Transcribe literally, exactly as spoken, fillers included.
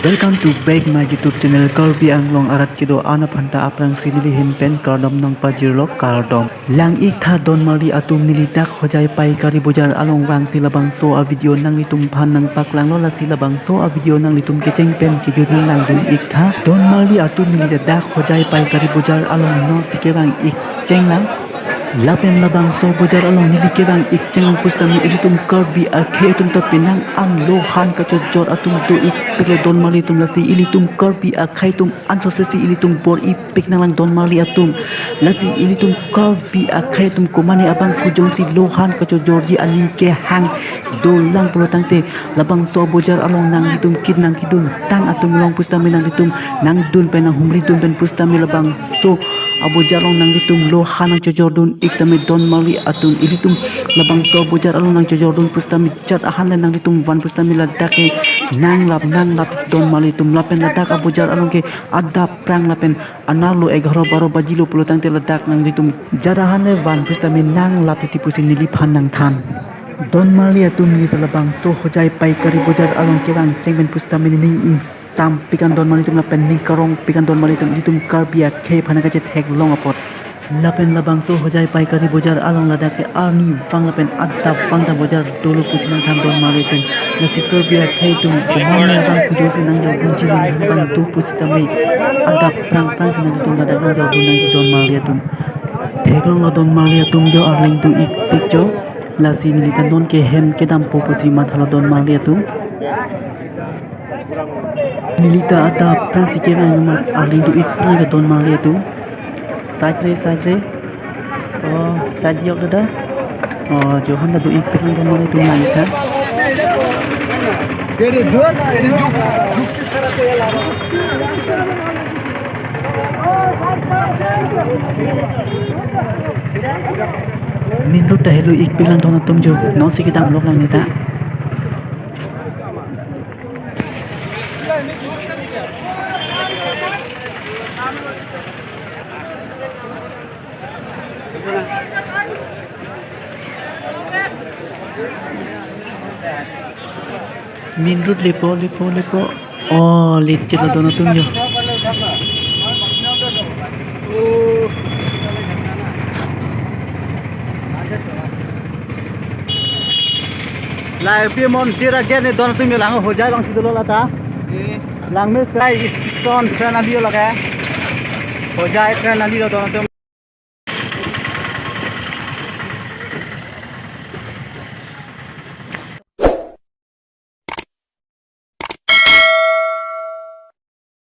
Welcome to back my YouTube channel Karbi Anglong arat kedo-an aphanta aphrangsi neli ahin pen kardom nangpajirlo, kardom. Lang-iktha donmarli atum, neli dak Hojai Paikari Bojar along vangsi labangso a-video nanglitumphan nangpaklanglo, lasi labangso a-video nanglitum kecheng pen kejut nanglangdun-iktha. Donmarli atum, neli dak Hojai Paikari Bojar along noksi kevang-ik chenglang. Lapen labangso bojar along neli kevang-ik chenglang pusitame ilitum Karbi akhei atum ta penang an lohan kachojor atum do-ikpiklo donmarli atum, lasi ilitum Karbi akhei atum ansose si ilitum bor-ipik nanglang donmarli atum. Lasi ilitum Karbi akhei atum komane abang pu jongsi lohan kachojorji aning kehang dolang pulo tangte, labangso bojar along nanglitum kit nangkeduntang atum along pusitame nanglitum nangdun pen nanghumridun pen pusitame labangso abojar along nanglitum lohan nangchojordun-ik tame donmarli atum, ilitum labangso bojar along nangchojordun pusitame jat ahan le nanglitum van pusitame ladak ke nanglap nanglap donmarli atum. Lapen ladak abojar along ke adap prang lapen anerlo egharo baro bajilo pulo tangte ladak nanglitum jat ahan le van pusitame nanglap titi pusi neliphan nangthan. Donmarli atum, neli ta labangso Hojai Paikari Bojar along kevang cheng pen pusitame nening ingsampik an donmarli atum lapen ning karongpik an donmarli atum, ilitum Karbi akhei aphan kachetheklong apot. Lapen labangso Hojai Paikari Bojar along ladak ke arni vang lapen adap vang ta bojar dolo pusi nangthan donmarli atum. Lasi Karbi akhei atum komane abang pu jongsi nangjaodunji nang abang do pusitame adap prang prangsi nanglitum ladak nangjaodun nangji donmarli atum. Theklonglo donmarli atum jo, arleng do-ikpik jo. Lasi neli ta non ke hem kedampo pusi mathalo donmarli atum. Neli ta adap prangsi kevang amat arleng do-ikpik nangke donmarli atum. Side re, side re. Oh, side yok dada. Oh, johan ta do-ikpik nang donmarli atum neli ta. Main road ta helo-ikpik lang don atum jo. Noksi kedam lok lang neta. Main road lepo, lepo, lepo. Oh, lecet lo don atum jo. Lai pi mondir agen ne don atum jo, lang Hojai alongsi dolo lata. Langmesai station train ali lake. Hojai train ali lo don atum.